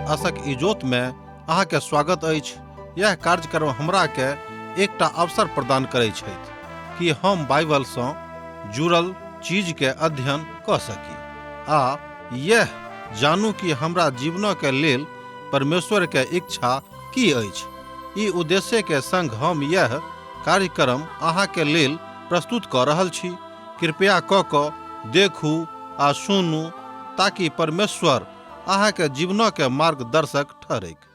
आशक इजोत में अहाँ के स्वागत अछि। यह कार्यक्रम हमरा के एकटा अवसर प्रदान करै छथि कि हम बाइबल सँ जुड़ल चीज के अध्ययन कऽ सकी आ यह जानू कि हमरा जीवन के लेल परमेश्वर के इच्छा की अछि। ई उद्देश्य के संग हम यह कार्यक्रम अहाँ के लेल प्रस्तुत कऽ रहल छी। कृपया कऽ कऽ देखू आ सुनू ताकि परमेश्वर अहाँ के जीवन के मार्गदर्शक ठहरैक।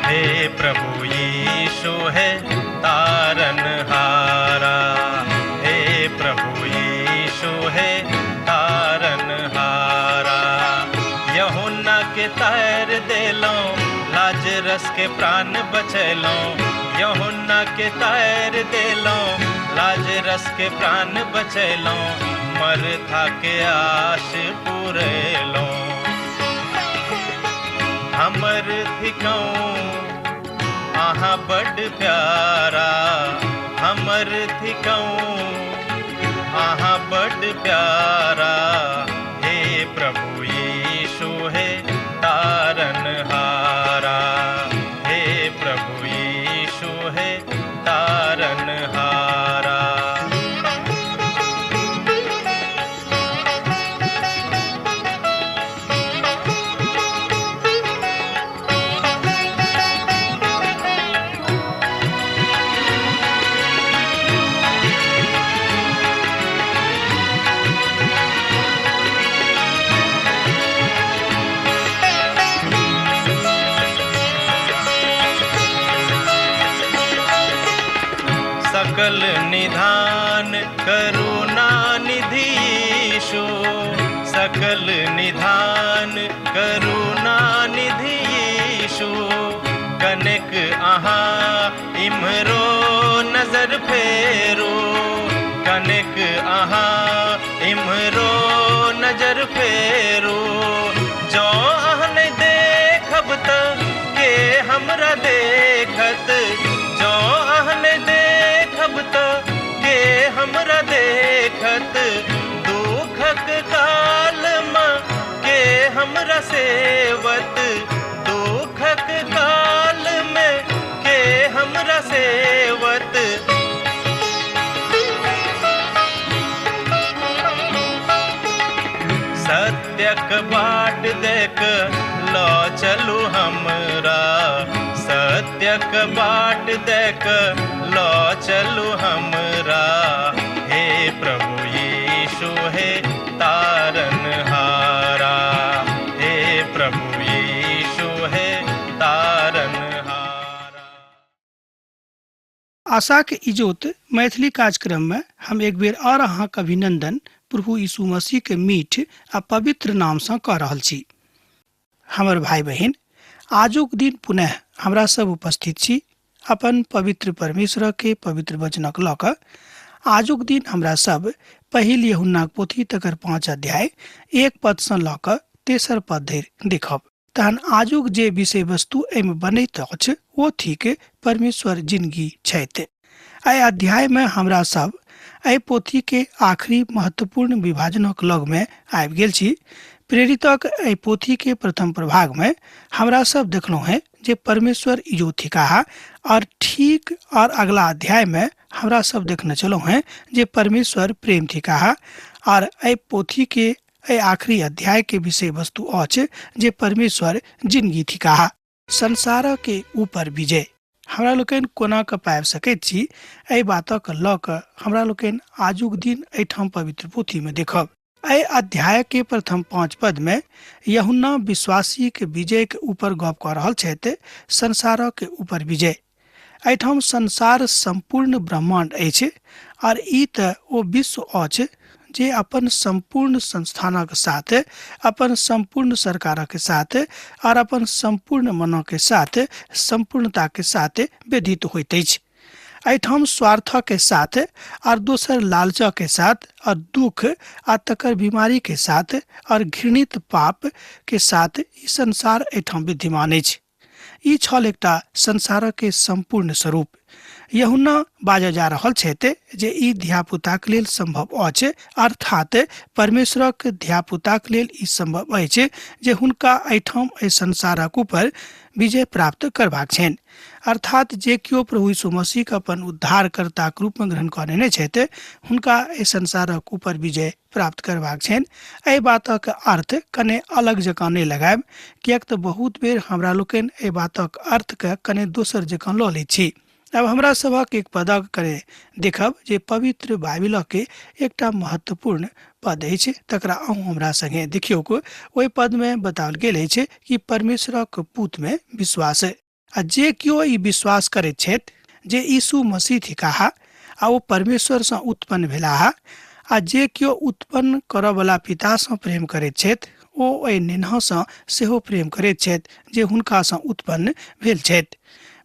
हे प्रभु यीशु हे तारन हारा, हे प्रभु यीशु हे तारन हारा। यूहन्ना के तार देलौं, लाजरस के प्राण बचैलौं। यूहन्ना के तार देलौं, लाजरस के प्राण बचैलौं। मरथा के आश पुरेलौं। हमर थिकौं अहाँ बड प्यारा, हमर थिकौं अहाँ बड प्यारा। हे प्रभु यीशु हे तारन हारा, हे प्रभु यीशु हे तारन हारा। सकल निधान करुणा निधि यीशु, सकल निधान करुणा निधि यीशु। कनेक अहाँ इम्हरो नजर फेरू, कनेक अहाँ इम्हरो नजर फेरू। जँ अहाँ नहि देखब त के हमरा देखत, जँ अहाँ नहि देखब त के हमरा देखत। दुखक काल मे के हमरा सेवत, दुखक काल मे के हमरा सेवत। सत्यक बाट देख ल चलू हमरा, सत्यक बाट देख ल चलू हमरा। हे प्रभु यीशु हे तारन हारा, हे प्रभु यीशु हे तारन हारा। आशाक इजोत मैथिली कार्यक्रम में हम एक बेर और अहाँक अभिनंदन प्रभु यीशु मसीह के मीठ आ पवित्र नाम सँ कऽ रहल छी। हमर भाई बहिन, आजुक दिन पुनः हमरा सब उपस्थित छी अपन पवित्र परमेश्वर के पवित्र वचनक लऽ कऽ। आजुक दिन हमरा सब पहिल यूहन्नाक पोथी तकर 5 अध्याय 1 पद सँ लऽ कऽ 3 पद धरि देखब। तहन आजुक जे विषय वस्तु एहिमे बनैत अछि ओ थिक परमेश्वर जिंदगी छथि। एहि अध्याय में हमरा सब एहि पोथी के आखिरी महत्वपूर्ण विभाजनक लग में आबि गेल छी। प्रेरितक एहि पोथी के प्रथम प्रभाग में हमरा सब देखलहुँ हैं जे परमेश्वर इजो थिकाह, और ठीक और अगला अध्याय में हमरा सब देखने छलहुँ हैं जे परमेश्वर प्रेम थिकाह। और एहि पोथी के एहि आखिरी अध्याय के विषय वस्तु अछि जे परमेश्वर जिंदगी थिकाह। संसार के ऊपर विजय हमरा लोकनि कोना कऽ पाबि सकैत छी, एहि बातक लऽ कऽ हमरा लोकनि आजुक दिन एहिठाम पवित्र पोथी में देखब। एहि अध्याय के प्रथम 5 पद में यूहन्ना विश्वासी के विजय के ऊपर गप कऽ रहल छथि, संसार के ऊपर विजय। एहिठाम संसार संपूर्ण ब्रह्मांड अछि और ई तऽ ओ विश्व अछि जे अपन संपूर्ण संस्थानक साथ, अपन संपूर्ण सरकारक साथ और अपन संपूर्ण मनक साथ संपूर्णता के साथ व्यतीत होइत अछि। एहिठाम स्वार्थके साथ और दोसर लालचके साथ और दुख आ तकर बीमारी के साथ और घृणित पाप के साथ ई संसार एहिठाम विद्यमान अछि। ई छल एकटा संसारके सम्पूर्ण स्वरूप। यूहन्ना बाजऽ जा रहल छथि जे ई धियापुताक लेल सम्भव अछि, अर्थात परमेश्वरक धियापुताक लेल ई सम्भव अछि जे हुनका एहिठाम एहि संसारक ऊपर विजय प्राप्त करबाक छनि। अर्थात जे केओ प्रभु यीशु मसीहके अपन उद्धारकर्ताक रूपमे ग्रहण कऽ लेने छथि हुनका एहि संसारक ऊपर विजय प्राप्त करबाक छनि। एहि बातक अर्थ कने अलग जकाँ नहि लगायब, किएक तऽ बहुत बेर हमरा लोकनि एहि बातक अर्थके कने दोसर जकाँ लऽ लै छी। अब हमरा सभक एक पदक कने देखब जे पवित्र बाइबिलके एकटा महत्वपूर्ण पद अछि, तकरा अहूँ हमरा संगे देखियौक। ओहि पदमे बताओल गेल अछि कि परमेश्वरक पूतमे विश्वास, आ जे केओ ई विश्वास करैत छथि जे यीशु मसीह थिकाह आ ओ परमेश्वरसँ उत्पन्न भेलाह, आ जे केओ उत्पन्न करऽवला पितासँ प्रेम करैत छथि ओ एहि नेन्हसँ सेहो प्रेम करैत छथि जे हुनकासँ उत्पन्न भेल छथि।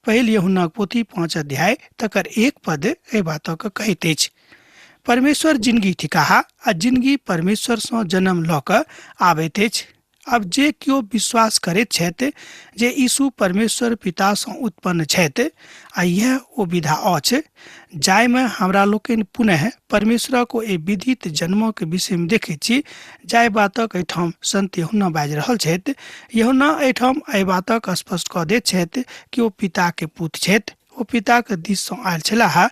पहिल यूहन्नाक पोथी 5 अध्याय तकर 1 पद एहि बातक कहैत अछि। परमेश्वर जिनगी थिकाह आ जिनगी परमेश्वरसँ जन्म लऽ कऽ आबैत अछि। अब जे केओ विश्वास करैत छथि जे यीशु परमेश्वर पितासँ उत्पन्न छथि, आ यह ओ विधा अछि जाहिमे हमरा लोकनि पुनः परमेश्वरक एहि विधित जन्मक विषयमे देखैत छी, जाहि बातक एहिठाम संत यूहन्ना बाजि रहल छथि। यूहन्ना एहिठाम एहि बातक स्पष्ट कऽ दैत छथि कि ओ पिताके पुत्र छथि, ओ पिताके दिससँ आयल छलाह,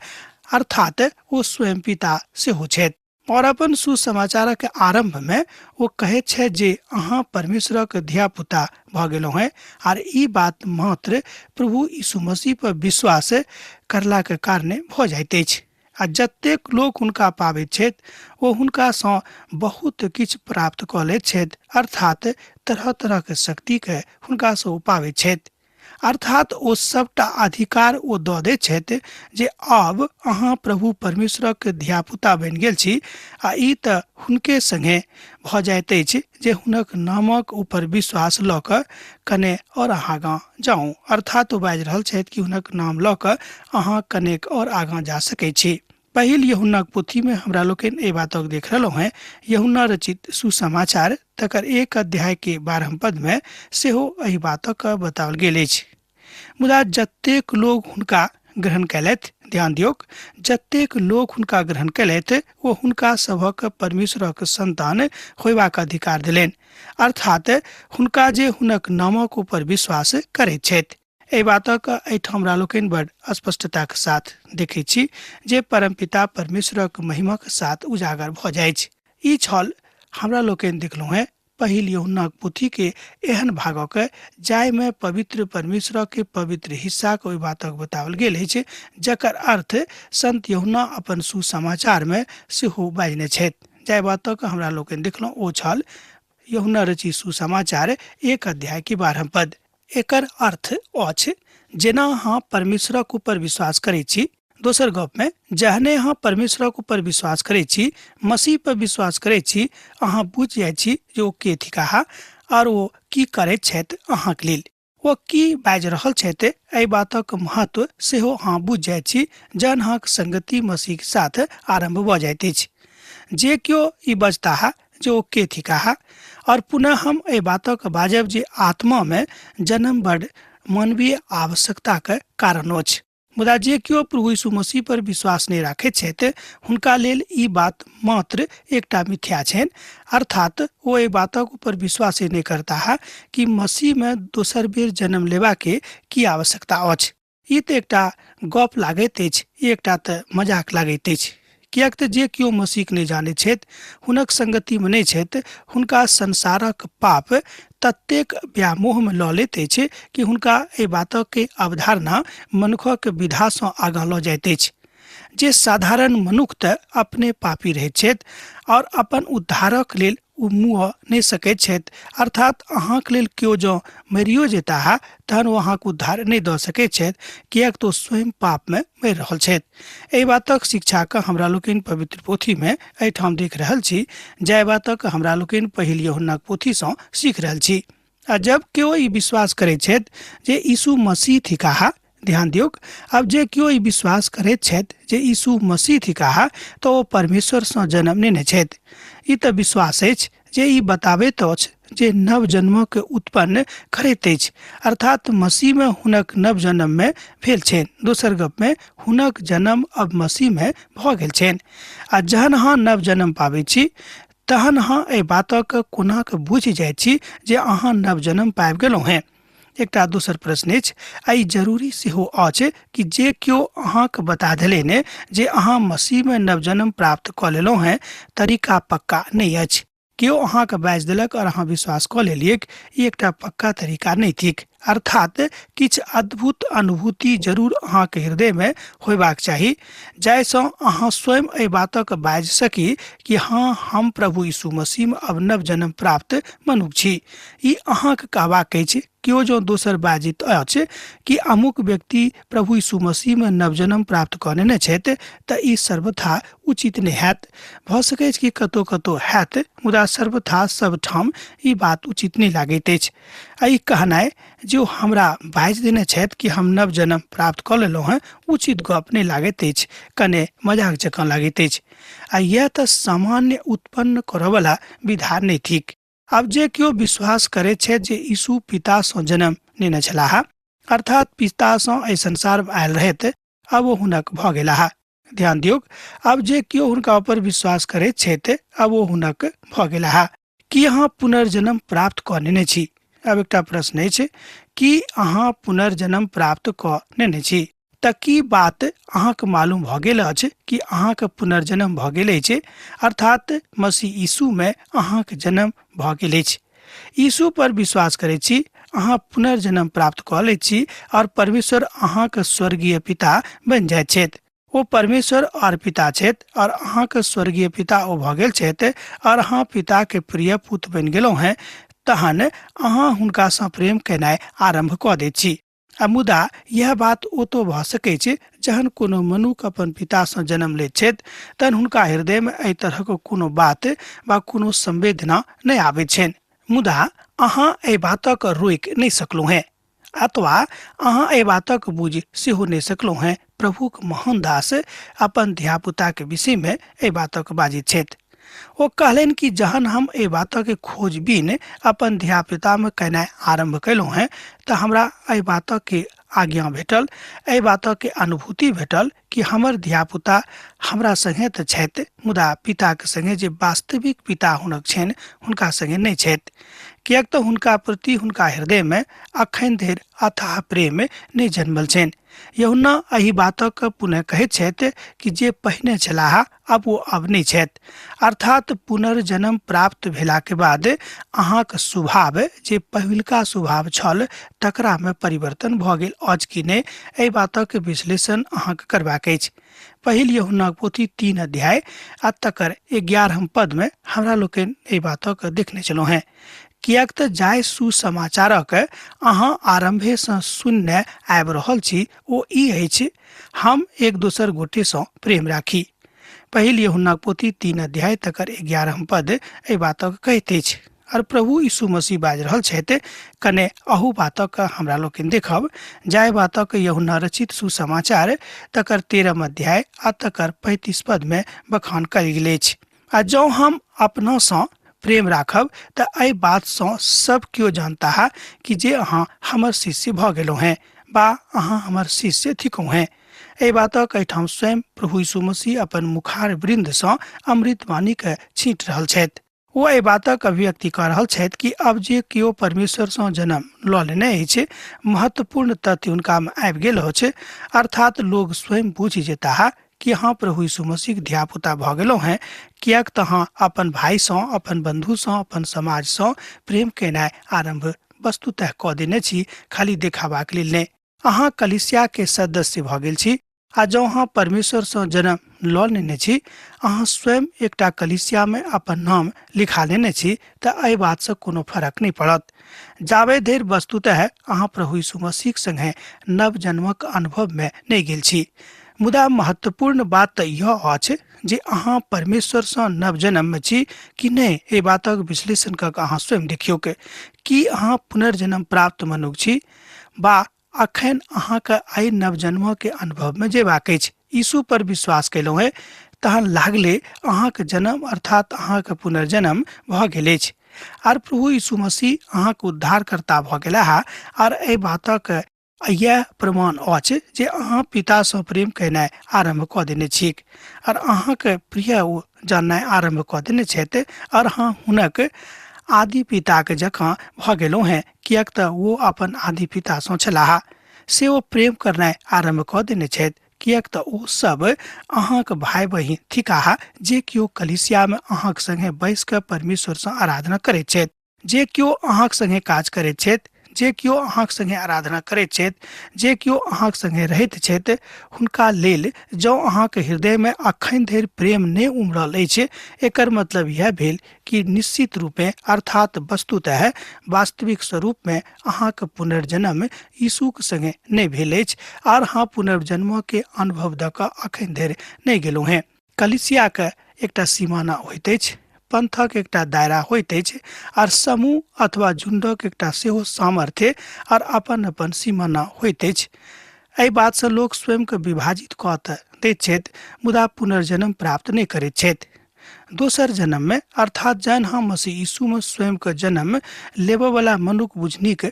अर्थात ओ स्वयं पिता सेहो छथि। और अपन सुसमाचारक आरंभ में ओ कहैत छथि जे अहाँ परमेश्वरक धियापुता भऽ गेलहुँ हेँ, आर ई बात मात्र प्रभु यीशु मसीह पर विश्वास करलाक कारणे भऽ जाइत अछि। आ जतेक लोक हुनका पाबैत छथि ओ हुनकासँ बहुत किछु प्राप्त कऽ लैत छथि, अर्थात तरह तरहक शक्तिके हुनकासँ ओ पाबैत छथि। अर्थात ओ सबटा अधिकार ओ दऽ दैत छथि जे आब अहाँ प्रभु परमेश्वरक धियापुता बनि गेल छी, आ ई तऽ हुनके संगे भऽ जाइत अछि जे हुनक नामक ऊपर विश्वास लऽ कऽ कने आओर आगाँ जाउ। अर्थात ओ बाजि रहल छथि कि हुनक नाम लऽ कऽ अहाँ कनेक आओर आगाँ जा सकै छी। पहिल यूहन्नाक पोथीमे हमरा लोकनि एहि बातक देख रहलहुँ हेँ। यूहन्ना रचित सुसमाचार तकर 1 अध्याय के 12 पदमे सेहो एहि बातक बताओल गेल अछि। मुदा जतेक लोग हुनका ग्रहण कयलथि, ध्यान दियौक, जतेक लोग हुनका ग्रहण कयलथि ओ हुनका सभक परमेश्वरक संतान होयबाक अधिकार देलनि, अर्थात हुनका जे हुनक नामक ऊपर विश्वास करैत छथि। एहि बातक एहिठाम हमरा लोकनि बड़ स्पष्टताक साथ देखैत छी जे परमपिता परमेश्वरक महिमाक साथ उजागर भऽ जाइछ। ई छल हमरा लोकनि देखलहुँ हेँ पहिल यूहन्नाक पोथीके एहन भागक जाहिमे पवित्र परमेश्वरक पवित्र हिस्साक ओहि बातक बताओल गेल अछि जकर अर्थ संत यूहन्ना अपन सुसमाचारमे सेहो बाजने छथि। जाहि बातक हमरा लोकनि देखलहुँ ओ छल यूहन्ना रचित सुसमाचार 1 अध्याय के 12 पद। एकर अर्थ अछि जेना अहाँ परमेश्वरक ऊपर विश्वास करै छी। दोसर गपमे जहने अहाँ परमेश्वरक ऊपर विश्वास करै छी, मसीह पर विश्वास करै छी, अहाँ बुझि जाइ छी जे ओ के थिकाह आओर ओ की करैत छथि अहाँके लेल, ओ की बाजि रहल छथि। एहि बातक महत्व सेहो अहाँ बुझि जाइ छी जहन अहाँक संगति मसीहके साथ आरम्भ भऽ जाइत अछि। जे केओ ई बजताह जे ओ के थिकाह, और पुनः हम एहि बातक बाजब जे आत्मामे जन्म बड़ मानवीय आवश्यकताक कारण अछि। मुदा जे केओ प्रभु यीशु मसीह पर विश्वास नहि राखैत छथि हुनका लेल ई बात मात्र एकटा मिथ्या छनि, अर्थात ओ एहि बातक ऊपर विश्वासे नहि करताह कि मसीहमे दोसर बेर जन्म लेबाके की आवश्यकता अछि। ई तऽ एकटा गप लागैत अछि, ई एकटा तऽ मजाक लागैत अछि, किएक तऽ जे केओ मसीहके नहि जानैत छथि, हुनक संगतिमे नहि छथि, हुनका संसारक पाप ततेक व्यामोहमे लऽ लैत अछि कि हुनका एहि बातक अवधारणा मनुखक विधासँ आगाँ लऽ जाइत अछि। जे साधारण मनुख तऽ अपने पापी रहैत छथि आओर अपन उद्धारक लेल ओ मुँह नहि सकैत छथि, अर्थात अहाँके लेल केओ जँ मरियो जेताह तहन ओ अहाँके उद्धार नहि दऽ सकैत छथि, किएक तऽ ओ स्वयं पापमे मरि रहल छथि। एहि बातक शिक्षाके हमरा लोकनि पवित्र पोथीमे एहिठाम देख रहल छी, जाहि बातक हमरा लोकनि पहिल यूहन्नाक पोथीसँ सीख रहल छी। आ जब केओ ई विश्वास करैत छथि जे यीशु मसीह थिकाह, ध्यान दियौक, आब जे केओ ई विश्वास करैत छथि जे यीशु मसीह थिकाह तऽ ओ परमेश्वरसँ जन्म नेने छथि। ई तऽ विश्वास अछि जे ई बताबैत अछि जे नव जन्मक उत्पन्न करैत अछि, अर्थात मसीहमे हुनक नव जन्ममे भेल छनि। दोसर गपमे हुनक जन्म अब मसीहमे भऽ गेल छनि। आ जहन अहाँ नव जन्म पाबै छी तहन अहाँ एहि बातक कोना कऽ बुझि जाइत छी जे अहाँ नव जन्म पाबि गेलहुँ हेँ? एकटा दोसर प्रश्न अछि आ ई जरूरी सेहो अछि कि जे केओ अहाँके बता देलनि जे अहाँ मसीहमे नवजन्म प्राप्त कऽ लेलहुँ हेँ, तरीका पक्का नहि अछि। केओ अहाँके बाजि देलक और अहाँ विश्वास कऽ लेलियैक, ई एकटा पक्का तरीका नहि थिक। अर्थात किछु अद्भुत अनुभूति जरूर अहाँके हृदयमे होयबाक चाही जाहिसँ अहाँ स्वयं एहि बातक बाजि सकी कि हाँ, हम प्रभु यीशु मसीहमे अब नव जन्म प्राप्त मनुख छी। ई अहाँके कहबाक अछि। केओ जँ दोसर बाजित अछि कि अमुक व्यक्ति प्रभु यीशु मसीहमे नवजन्म प्राप्त कऽ नेने छथि तऽ ई सर्वथा उचित नहि हैत। भऽ सकैछ कि कतौ कतौ हैत, मुदा सर्वथा सबठाम ई बात उचित नहि लागैत अछि। आ ई कहनाइ जे ओ हमरा बाजि देने छथि कि हम नव जन्म प्राप्त कऽ लेलहुँ हेँ, उचित गप नहि लागैत अछि, कने मजाक जकाँ लागैत अछि। आ इएह तऽ सामान्य उत्पन्न करऽवला विधा नहि थिक। आब जे केओ विश्वास करैत छथि जे यीशु पितासँ जन्म नेने छलाह, अर्थात पितासँ एहि संसारमे आयल रहैत, आब ओ हुनक भऽ गेलाह। ध्यान दियौक, आब जे केओ हुनका ऊपर विश्वास करैत छथि आब ओ हुनक भऽ गेलाह। की अहाँ पुनर्जन्म प्राप्त कऽ नेने छी? आब एकटा प्रश्न अछि, की अहाँ पुनर्जन्म प्राप्त कऽ नेने छी? तऽ की बात अहाँके मालूम भऽ गेल अछि कि अहाँके पुनर्जन्म भऽ गेल अछि, अर्थात मसीह यीशुमे अहाँके जन्म भऽ गेल अछि? यीशु पर विश्वास करै छी, अहाँ पुनर्जन्म प्राप्त कऽ लैत छी और परमेश्वर अहाँके स्वर्गीय पिता बनि जाइत छथि। ओ परमेश्वर और पिता छथि और अहाँके स्वर्गीय पिता ओ भऽ गेल छथि और अहाँ पिताके प्रिय पुत्र बनि गेलहुँ हेँ। तहन अहाँ हुनकासँ प्रेम केनाइ आरम्भ कऽ दैत छी। आ मुदा इएह बात ओतऽ भऽ सकै छै जहन कोनो मनुख अपन पितासँ जन्म लैत छथि, तहन हुनका हृदयमे एहि तरहक कोनो बात वा कोनो संवेदना नहि आबैत छनि। मुदा अहाँ एहि बातक रोकि नहि सकलहुँ हेँ अथवा अहाँ एहि बातक बुझि सेहो नहि सकलहुँ हेँ। प्रभुक महान दास अपन धियापुताके विषयमे एहि बातक बाजैत छथि। ओ कहलनि कि जहन हम एहि बातक खोजबीन अपन धियापुतामे केनाइ आरम्भ कयलहुँ हेँ तऽ हमरा एहि बातक आज्ञा भेटल, एहि बातक अनुभूति भेटल कि हमर धियापुता हमरा सङ्गे तऽ छथि, मुदा पिताके सङ्गे जे वास्तविक पिता हुनक छनि हुनका सङ्गे नहि छथि, किएक तऽ हुनका प्रति हुनका हृदयमे अखन धरि अथाह प्रेम नहि जन्मल छनि। यूहन्ना एहि बातक पुनः कहैत छथि कि जे पहिने छलाह अब ओ अब नहि छथि, अर्थात पुनर्जन्म प्राप्त भेलाके बाद अहाँक स्वभाव जे पहिलका स्वभाव छल तकरामे परिवर्तन भऽ गेल अछि कि नहि, एहि बातक विश्लेषण अहाँके करबाक अछि। पहिल यूहन्नाक पोथी 3 अध्याय आ तकर 11 पदमे हमरा लोकनि एहि बातक देखने छलहुँ हेँ। किएक तऽ जाहि सुसमाचारक अहाँ आरम्भेसँ सुनने आबि रहल छी ओ ई अछि, हम एक दोसर गोटेसँ प्रेम राखी। पहिल यूहन्नाक पोथी 3 अध्याय तकर 11 पद एहि बातक कहैत अछि। और प्रभु यीशु मसीह बाजि रहल छथि, कने अहू बातक हमरा लोकनि देखब, जाहि बातक यूहन्ना रचित सुसमाचार तकर 13 अध्याय आ तकर 35 पदमे बखान कयल गेल अछि। आ जँ हम अपनासँ प्रेम राखब तऽ एहि बातसँ सब केओ जानताह कि जे अहाँ हमर शिष्य भऽ गेलहुँ हेँ वा अहाँ हमर शिष्य थिकहुँ हेँ। एहि बातक एहिठाम स्वयं प्रभु यीशु मसीह अपन मुखार वृन्दसँ अमृत वाणीके छींट रहल छथि। ओ एहि बातक अभिव्यक्ति कऽ रहल छथि कि अब जे केओ परमेश्वरसँ जन्म लऽ लेने अछि, महत्वपूर्ण तथ्य हुनकामे आबि गेल अछि, अर्थात लोग स्वयं बुझि जेताह कि अहाँ प्रभु यीशु मसीहक धियापुता भऽ गेलहुँ हेँ, किएक तऽ अहाँ अपन भाइसँ, अपन बन्धुसँ, अपन समाजसँ प्रेम केनाइ आरम्भ वस्तुतः कऽ देने छी, खाली देखाबाक लेल नहि। अहाँ कलीसियाके सदस्य भऽ गेल छी आ जँ अहाँ परमेश्वरसँ जन्म लऽ लेने छी, अहाँ स्वयं एकटा कलीसियामे अपन नाम लिखा लेने छी, तऽ एहि बातसँ कोनो फरक नहि पड़त जाबे धरि वस्तुतः अहाँ प्रभु यीशु मसीहक संगे नव जन्मक अनुभवमे नहि गेल छी। मुदा महत्वपूर्ण बात तऽ इहो अछि जे अहाँ परमेश्वरसँ नव जन्ममे छी कि नहि, एहि बातक विश्लेषण कऽ कऽ अहाँ स्वयं देखियौक कि अहाँ पुनर्जन्म प्राप्त मनुख छी वा अखन अहाँके आइ नवजन्मके अनुभवमे जेबाक अछि। यीशु पर विश्वास कयलहुँ हेँ तहन लागले अहाँके जन्म अर्थात अहाँके पुनर्जन्म भऽ गेल अछि आर प्रभु यीशु मसीह अहाँके उद्धारकर्ता भऽ गेलाह। आर एहि बातक इएह प्रमाण अछि जे अहाँ पितासँ प्रेम केनाइ आरम्भ कऽ देने छी आर अहाँके प्रिय ओ जाननाइ आरम्भ कऽ देने छथि आर अहाँ हुनक आदि पिताके जकाँ भऽ गेलहुँ हेँ, किएक तऽ ओ अपन आदि पितासँ छलाह। से ओ प्रेम करनाइ आरम्भ कऽ देने छथि, किएक तऽ ओ सब अहाँक भाय बहिन थिकाह जे केओ कलीसियामे अहाँक संगे बैस कऽ परमेश्वरसँ आराधना करैत छथि, जे केओ अहाँक संगे काज करैत छथि, जे केओ अहाँक संगे आराधना करैत छथि, जे केओ अहाँक संगे रहैत छथि। हुनका लेल जँ अहाँक हृदयमे अखन धरि प्रेम नहि उमड़ल अछि, एकर मतलब इएह भेल कि निश्चित रूपे अर्थात वस्तुतः वास्तविक स्वरूपमे अहाँक पुनर्जन्म यीशुक संगे नहि भेल अछि आर अहाँ पुनर्जन्मके अनुभव दऽ कऽ अखन धरि नहि गेलहुँ हेँ। कलिसियाके एकटा सीमाना होइत अछि, पंथक एकटा दायरा होइत अछि आर समूह अथवा झुंडक एकटा सेहो सामर्थ्य आर अपन अपन सीमाना होइत अछि। एहि बातसँ लोक स्वयंके विभाजित कऽ तऽ दैत छथि, मुदा पुनर्जन्म प्राप्त नहि करैत छथि। दोसर जन्ममे अर्थात जहन हम मसीह यीशुमे स्वयंके जन्म लेबऽवला मनुख बुझनीक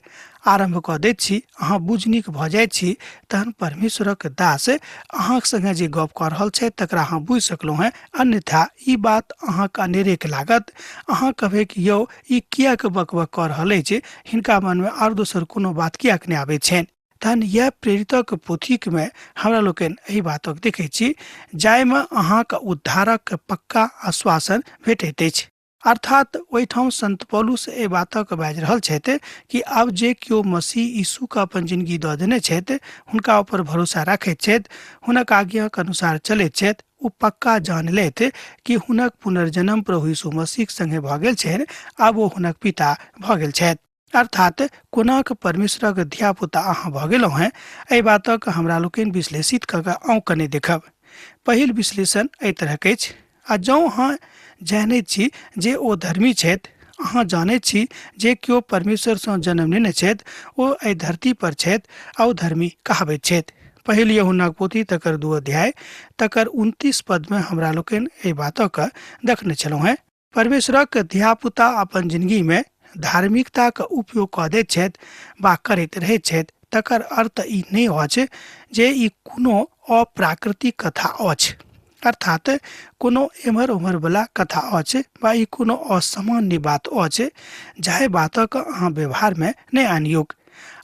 आरम्भ कऽ दैत छी, अहाँ बुझनीक भऽ जाइत छी, तहन परमेश्वरक दास अहाँक संगे जे गप कऽ रहल छथि तकरा अहाँ बुझि सकलहुँ हेँ, अन्यथा ई बात अहाँके अनेरेके लागत। अहाँ कहबै कि यौ ई किएक बकबक कऽ रहल अछि, हिनका मनमे आर दोसर कोनो बात किएक नहि आबैत छनि। तहन इएह प्रेरितक पोथीमे हमरा लोकनि एहि बातक देखै छी जाहिमे अहाँके उद्धारक पक्का आश्वासन भेटैत अछि। अर्थात ओहिठाम संत पौलुस एहि बातक बाजि रहल छथि कि आब जे केओ मसीह यीशुके अपन जिंदगी दऽ देने छथि, हुनका ऊपर भरोसा राखैत छथि, हुनक आज्ञाक अनुसार चलैत छथि, ओ पक्का जान लेत कि हुनक पुनर्जन्म प्रभु यीशु मसीहक संगे भऽ गेल छनि, आब ओ हुनक पिता भऽ गेल छथि। अर्थात कोनाक परमेश्वरक धियापुता अहाँ भऽ गेलहुँ हेँ, एहि बातक हमरा लोकनि विश्लेषित कऽ कऽ अहूँ कने देखब। पहिल विश्लेषण एहि तरहक अछि। आ जँ अहाँ जानैत छी जे ओ धर्मी छथि, अहाँ जानैत छी जे केओ परमेश्वरसँ जन्म लेने छथि, ओ एहि धरती पर छथि आ ओ धर्मी कहाबैत छथि। पहिल यूहन्नाक पोथी तकर 2 अध्याय तकर 29 पदमे हमरा लोकनि एहि बातक देखने छलहुँ हेँ। परमेश्वरक धियापुता अपन जिंदगीमे धार्मिकताक उपयोग कऽ दैत छथि वा करैत रहैत छथि, तकर अर्थ ई नहि अछि जे ई कोनो अप्राकृतिक कथा अछि, अर्थात कोनो एम्हर ओम्हर वला कथा अछि वा ई कोनो असामान्य बात अछि जाहि बातक अहाँ व्यवहारमे नहि आनियौक।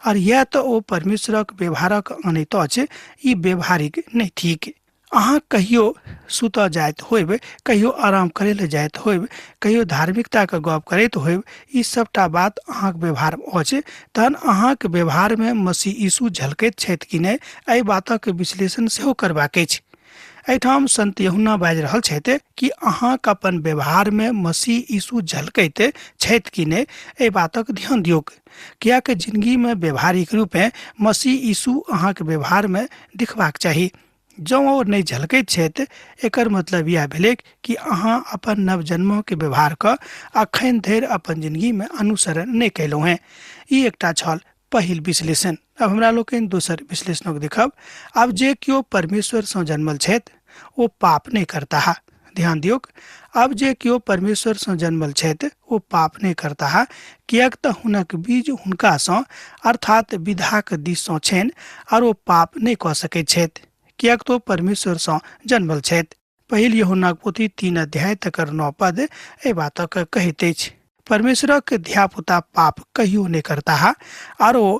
आर इएह तऽ ओ परमेश्वरक व्यवहारक अनैत अछि, ई व्यवहारिक नहि थिक। अहाँ कहियो सुतऽ जाइत होयब, कहियो आराम करै लए जाइत होयब, कहियो धार्मिकताके गप करैत होयब, ई सबटा बात अहाँके व्यवहार अछि। तहन अहाँके व्यवहारमे मसीह यीशु झलकैत छथि कि नहि, एहि बातक विश्लेषण सेहो करबाक अछि। एहिठाम संत यूहन्ना बाजि रहल छथि कि अहाँके अपन व्यवहारमे मसीह यीशु झलकैत छथि कि नहि, एहि बातक ध्यान दियौक। किएकि जिंदगीमे व्यवहारिक रूपे मसीह यीशु अहाँके व्यवहारमे दिखबाक चाही। जँ ओ नहि झलकैत छथि, एकर मतलब इएह भेलैक कि अहाँ अपन नवजन्मके व्यवहारके अखन धरि अपन जिंदगीमे अनुसरण नहि कयलहुँ हेँ। ई एकटा छल पहिल विश्लेषण। अब हमरा लोकनि दोसर विश्लेषणक देखब। आब जे केओ परमेश्वरसँ जन्मल छथि ओ पाप नहि करताह। ध्यान दियौक, आब जे केओ परमेश्वरसँ जन्मल छथि ओ पाप नहि करताह, किएक तऽ हुनक बीज हुनकासँ अर्थात विधाक दिससँ छनि आर ओ पाप नहि कऽ सकैत छथि, किएक तऽ ओ परमेश्वरसँ जन्मल छथि। पहिल यूहन्नाक पोथी 3 अध्याय तकर 9 पद एहि बातक कहैत अछि। परमेश्वरक धियापुता पाप कहियो नहि करताह आर ओ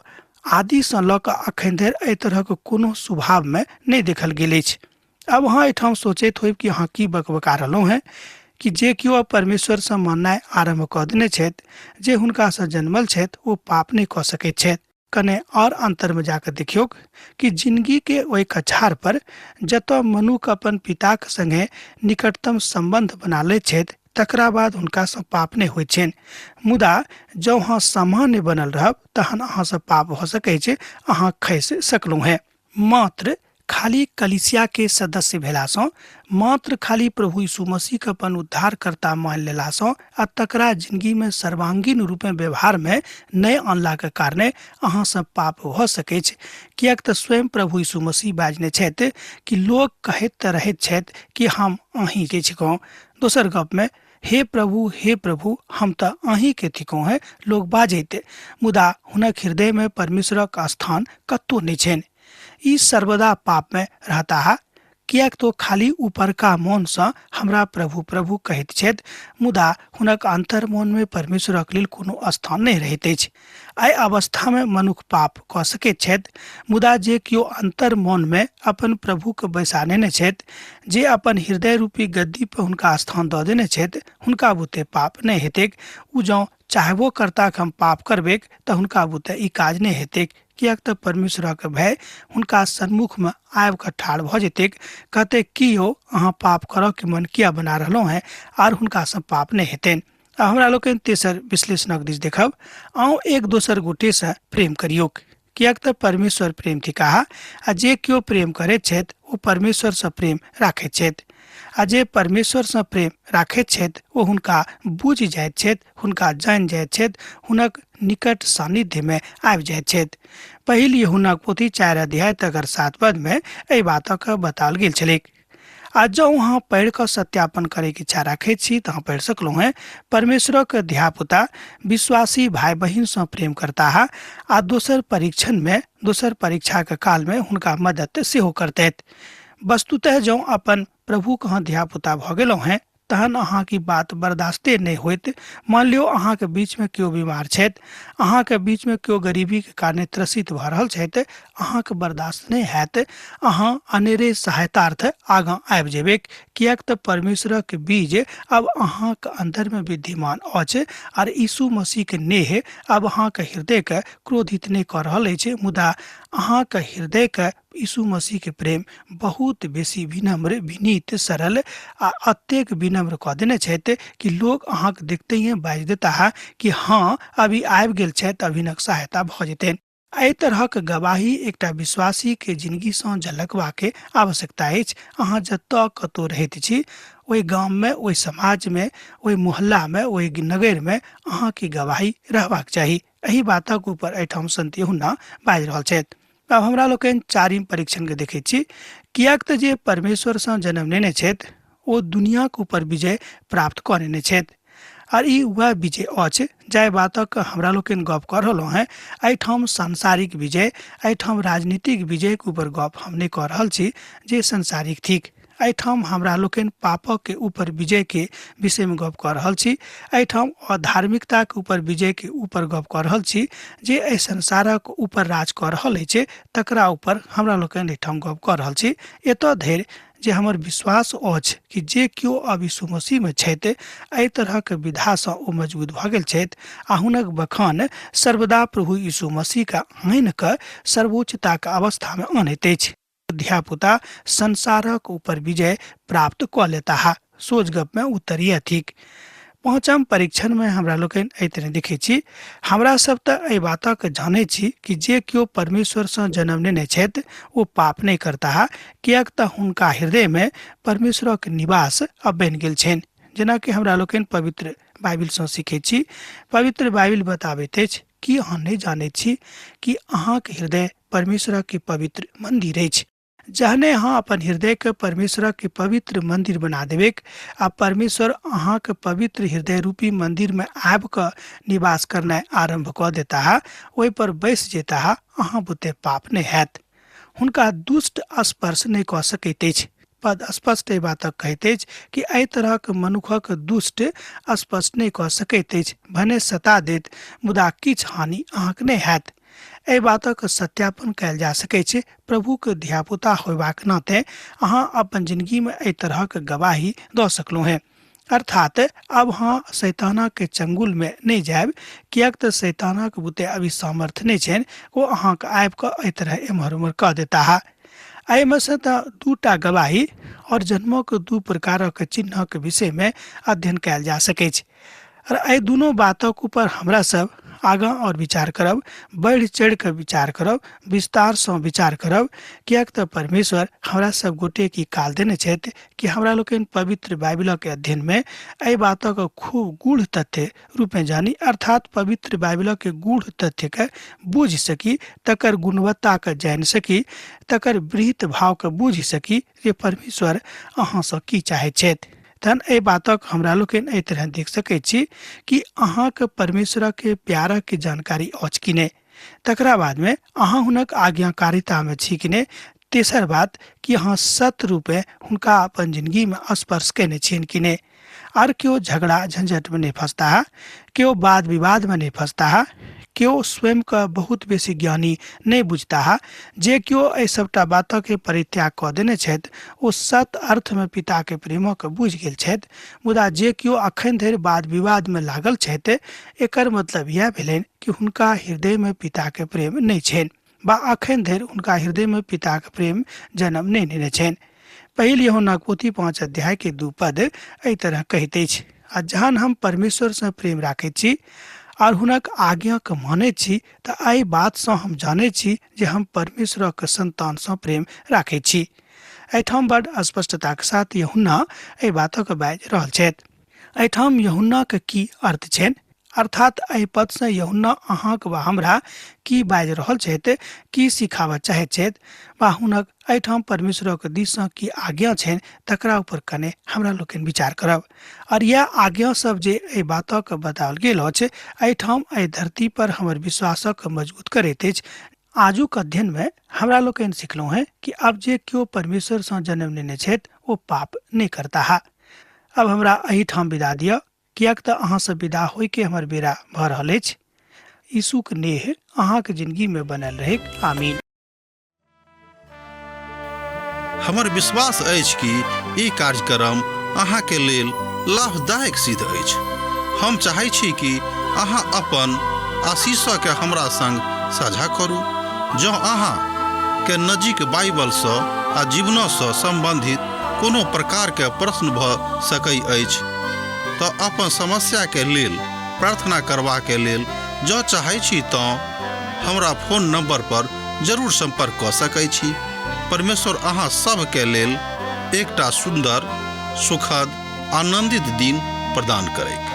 आदिसँ लऽ कऽ अखन धरि एहि तरहक कोनो स्वभावमे नहि देखल गेल अछि। अब अहाँ एहिठाम सोचैत होयब कि अहाँ की बकबका रहलहुँ हेँ कि जे केओ परमेश्वरसँ माननाइ आरम्भ कऽ देने छथि, जे हुनकासँ जन्मल छथि, ओ पाप नहि कऽ सकैत छथि। कने आओर अन्तरमे जाकऽ देखियौक कि जिनगीके ओहि कछार पर जतऽ मनुख अपन पिताक संगे निकटतम सम्बन्ध बना लैत छथि, तकरा बाद हुनकासँ पाप नहि होइत छनि। मुदा जँ अहाँ सामान्य बनल रहब तहन अहाँसँ पाप भऽ सकैत छै, अहाँ खसि सकलहुँ हेँ। मात्र खाली कलिसिया के सदस्य भेलासँ, मात्र खाली प्रभु यीशु मसीहके अपन उद्धारकर्ता मानि लेलासँ आ तकरा जिंदगीमे सर्वांगीण रूपे व्यवहारमे नहि अनलाके कारणे अहाँसँ पाप भऽ सकैछ। किएक तऽ स्वयं प्रभु यीशु मसीह बाजने छथि कि लोक कहैत तऽ रहैत छथि कि हम अहीँके छिकौं। दोसर गपमे हे प्रभु हे प्रभु हम तऽ अहीँके थिकौं हैं लोक बाजैत, मुदा हुनक हृदयमे परमेश्वरक स्थान कतहु नहि छनि। ई सर्वदा पापमे रहता, किएक तो खाली ऊपरका मोनसँ हमरा प्रभु प्रभु कहैत छथि, मुदा हुनक अंतर मोनमे परमेश्वरक लेल कोनो स्थान नहि रहैत अछि। एहि अवस्थामे मनुख पाप कऽ सकैत छथि, मुदा जे केओ अंतर मोनमे अपन प्रभुके बैसा नेने छथि, जे अपन हृदय रूपी गद्दी पर हुनका स्थान दऽ देने छथि, हुनका बुते पाप नहि हेतैक। ओ जँ चाहबो करता कि हम पाप करबेक तऽ हुनका बुते ई काज नहि हेतैक, किएक तऽ परमेश्वरक भय हुनका सन्मुखमे आबि कऽ ठाढ़ भऽ जेतैक, कहतै की यौ अहाँ पाप करऽके मन किया बना रहलहुँ हेँ, आर हुनकासँ पाप नहि हेतनि। आ हमरा लोकनि तेसर विश्लेषणक दिस देखब। अहूँ एक दोसर गोटेसँ प्रेम करियौक, किएक तऽ परमेश्वर प्रेम थिकाह आ जे केओ प्रेम करैत छथि ओ परमेश्वरसँ प्रेम राखैत छथि, आ जे परमेश्वरसँ प्रेम राखैत छथि ओ हुनका बुझि जाइत छथि, हुनका जानि जाइत छथि, हुनक निकट सान्निध्यमे आबि जाइत छथि। पहिल यूहन्नाक पोथी 4 अध्याय तकर 7 पदमे एहि बातक बताओल गेल छलैक। आ जँ अहाँ पढ़ि कऽ सत्यापन करैके इच्छा राखैत छी तऽ अहाँ पढ़ि सकलहुँ हेँ। परमेश्वरक धियापुता विश्वासी भाय बहिनसँ प्रेम करताह आ दोसर परीक्षणमे, दोसर परीक्षाके कालमे हुनका मदद सेहो करतथि। वस्तुतः जँ अपन प्रभुक अहाँ धियापुता भऽ गेलहुँ हेँ तहन अहाँके ई बात बर्दाश्ते नहि होइत। मान लियौ अहाँके बीचमे केओ बीमार छथि, अहाँके बीचमे केओ गरीबीके कारणे त्रसित भऽ रहल छथि, अहाँके बर्दाश्त नहि हैत, अहाँ अनेरे सहायतार्थ आगाँ आबि जेबैक, किएक तऽ परमेश्वरक बीज अब अहाँके अन्दरमे विद्यमान अछि आर यीशु मसीहके नेह अब अहाँके हृदयके क्रोधित नहि कऽ रहल अछि, मुदा अहाँके हृदयके यीशु मसीहके प्रेम बहुत बेसी विनम्र, विनीत, सरल आ अतेक विनम्र कऽ देने छथि कि लोक अहाँके देखते बाजि देता है कि हाँ अभी आबि गेल छथि, अब हिनक सहायता भऽ जेतनि। एहि तरहक गवाही एकटा विश्वासीके जिंदगीसँ झलकबाके आवश्यकता अछि। अहाँ जतऽ कतहु रहैत छी, ओहि गाममे, ओहि समाजमे, ओहि मोहल्लामे, ओहि नगरमे अहाँके गवाही रहबाक चाही। एहि बातक ऊपर एहिठाम संत यूहन्ना बाजि रहल छथि। आब हमरा लोकनि चारिम परीक्षणके देखैत छी। किएक तऽ जे परमेश्वरसँ जन्म नेने छथि ओ दुनियाके ऊपर विजय प्राप्त कऽ नेने छथि, आर ई वएह विजय अछि जाहि बातक हमरा लोकनि गप कऽ रहलहुँ हेँ। एहिठाम सांसारिक विजय, एहिठाम राजनीतिक विजयके ऊपर गप हम नहि कऽ रहल छी जे सांसारिक थिक। एहिठाम हमरा लोकनि पापक ऊपर विजयके विषयमे गप कऽ रहल छी, एहिठाम अधार्मिकताके ऊपर विजयके ऊपर गप कऽ रहल छी, जे एहि संसारक ऊपर राज कऽ रहल अछि तकरा ऊपर हमरा लोकनि एहिठाम गप कऽ रहल छी। एतऽ धरि जे हमर विश्वास अछि कि जे केओ अब यीशु मसीहमे छथि एहि तरहक विधासँ ओ मजबूत भऽ गेल छथि आ हुनक बखान सर्वदा प्रभु यीशु मसीहके आनि कऽ सर्वोच्चताके अवस्थामे अनैत अछि। धियापुता संसारक ऊपर विजय प्राप्त कऽ लेताह। सोझ गपमे उत्तर यह थिक। पाँचम परीक्षणमे हमरा लोकनि एहि तरह देखै छी। हमरा सब तऽ एहि बातक जानै छी कि जे केओ परमेश्वरसँ जन्म नेने छथि ओ पाप नहि करताह, किएक तऽ हुनका हृदयमे परमेश्वरक निवास अब बनि गेल छनि। जेनाकि हमरा लोकनि पवित्र बाइबिलसँ सीखै छी, पवित्र बाइबिल बताबैत अछि कि अहाँ नहि जानैत छी कि अहाँके हृदय परमेश्वरक पवित्र मंदिर अछि। जहने अहाँ अपन हृदयके परमेश्वरक पवित्र मंदिर बना देबेक आ परमेश्वर अहाँके पवित्र हृदय रूपी मंदिरमे आबि कऽ निवास करनाइ आरम्भ कऽ देताह, ओहि पर बैस जेताह, अहाँ बुते पाप नहि हैत। हुनका दुष्ट स्पर्श नहि कऽ सकैत अछि। पद स्पष्ट एहि बातक कहैत अछि कि एहि तरहक मनुखक दुष्ट स्पर्श नहि कऽ सकैत अछि, भने सता देत मुदा किछु हानि अहाँके नहि हैत। एहि बातक सत्यापन कयल जा सकैत छै। प्रभुके धियापुता होयबाक नाते अहाँ अपन जिंदगीमे एहि तरहक गवाही दऽ सकलहुँ हेँ। अर्थात अब अहाँ शैतानक चंगुलमे नहि जायब, किएक तऽ शैतानक बुते अभी सामर्थ्य नहि छनि, ओ अहाँके आबि कऽ एहि तरह एम्हर ओम्हर कऽ देताह। एहिमे से तऽ दूटा गवाही और जन्मक दू प्रकारक चिन्हक विषयमे अध्ययन कयल जा सकैछ। और एहि दुनू बातक ऊपर हमरा सब आगाँ आओर विचार करब, बढ़ि चढ़ि कऽ विचार करब, विस्तारसँ विचार करब, किएक तऽ परमेश्वर हमरा सब गोटेके ई काल देने छथि कि हमरा लोकनि पवित्र बाइबिलक अध्ययनमे एहि बातक खूब गूढ़ तथ्य रूपेँ जानी, अर्थात पवित्र बाइबिलक गूढ़ तथ्यके बुझि सकी, तकर गुणवत्ताके जानि सकी, तकर वृहत भावके बुझि सकी जे परमेश्वर अहाँसँ की चाहैत छथि। तहन एहि बातक हमरा लोकनि एहि तरह देख सकैत छी कि अहाँके परमेश्वरके प्यारके जानकारी अछि कि नहि, तकरा बादमे अहाँ हुनक आज्ञाकारितामे छी कि नहि, तेसर बात कि अहाँ सत्य रूपे हुनका अपन जिंदगीमे स्पर्श कयने छियनि कि नहि। आर केओ झगड़ा झंझटमे नहि फँसता, केओ वाद विवादमे नहि फँसता, केओ स्वयंके बहुत बेसी ज्ञानी नहि बुझताह। जे केओ एहि सभटा बातके परित्याग कऽ देने छथि ओ सत अर्थमे पिताके प्रेमके बुझि गेल छथि, मुदा जे केओ अखन धरि वाद विवादमे लागल छथि एकर मतलब इएह भेलनि कि हुनका हृदयमे पिताके प्रेम नहि छनि वा अखन धरि हुनका हृदयमे पिताके प्रेम जन्म नहि नेने छनि। पहिल यूहन्नाक पोथी 5 अध्याय के 2 पद एहि तरह कहैत अछि, आ जहन हम परमेश्वरसँ प्रेम राखैत छी और हुनक आज्ञाके मानैत छी तऽ एहि बातसँ हम जानैत छी जे हम परमेश्वरक संतानसँ प्रेम राखैत छी। एहिठाम बड स्पष्टताक साथ यूहन्ना एहि बातक बाजि रहल छथि। एहिठाम यूहन्नाक की अर्थ छनि, अर्थात एहि पदसँ यूहन्ना अहाँक वा हमरा की बाजि रहल छथि, की सिखाबऽ चाहैत छथि वा हुनक एहिठाम परमेश्वरक दिससँ की आज्ञा छनि, तकरा ऊपर कने हमरा लोकनि विचार करब। और यह आज्ञा सब जे एहि बातक बताओल गेल अछि एहिठाम एहि धरती पर हमर विश्वासक मजबूत करैत अछि। आजुक अध्ययन में हमरा लोकनि सिखलहुँ हैं कि अब जे केओ परमेश्वरसँ जन्म लेने छथि ओ पाप नहि करताह। अब हमरा एहिठाम विदा दिअ, किएक तऽ अहाँसँ विदा होइके हमर बेरा भऽ रहल अछि। यीशुक नेह अहाँके जिंदगीमे बनल रहैक। आमीन। हमर विश्वास अछि कि ई कार्यक्रम अहाँके लेल लाभदायक सिद्ध अछि। हम चाहै छी कि अहाँ अपन आशीषके हमरा संग साझा करू। जँ अहाँ के नजीक बाइबलसँ आ जीवनसँ सम्बन्धित कोनो प्रकारके प्रश्न भऽ सकै अछि तऽ अपन समस्याके लेल प्रार्थना करबाके लेल जँ चाहै छी तँ हमरा फोन नंबर पर जरूर संपर्क कऽ सकै छी। परमेश्वर अहाँ सभके लेल एकटा सुन्दर, सुखद, आनंदित दिन प्रदान करैक।